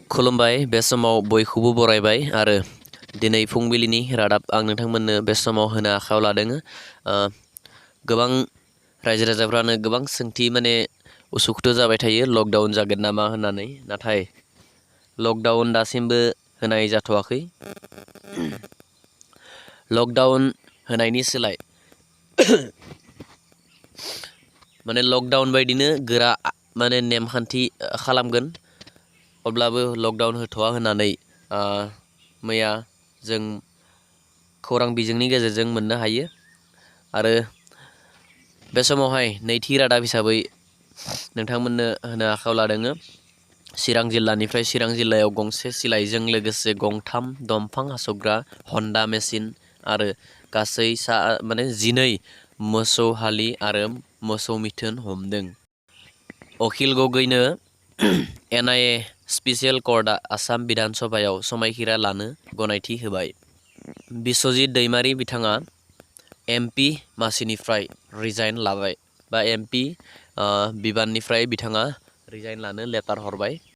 खुलुमबाय बे समाव बयखौबो बरायबाय आरो दिनै फुंबिलिनि रादाब आं नोंथांमोननो बे समाव होनो आखायाव लादों। गोबां रायजो राजाफ्रानो गोबां सोंथि उसुखुथु जाबाय थायो लकडाउन जागोन नामा होननानै, नाथाय लकडाउन दासिमबो होनाय जाथ'वाखै। लकडाउन होनायनि सोलाय लकडाउन बायदिनो गोरा नेमखान्थि खालामगोन, अब्लाबो लकडाउन होथ'वा होननानै मैया जों खौरां बिजोंनि गेजेरजों मोननो हायो। आरो बे समावहाय नैथि रादाब हिसाबै नोंथांमोननो होनो आखायाव लादों। चिरां जिल्लानिफ्राय चिरां जिल्लायाव गंसे सिलाइजों लोगोसे गंथाम दंफां हास'ग्रा हन्डा मेसिन आरो गासै 12 मोसौ हालि आरो मोसौ मिथुन हमदों। अखिल गगैनो NIA स्पेसियेल कर्टआ आसाम बिधान सभायाव समायखिरा लानो गनायथि होबाय। बिस्वजित दैमारी बिथाङा MP मासिनिफ्राय रिजाइन लाबाय, MP बिबाननिफ्राय बिथाङा रिजाइन लानो लेटार हरबाय।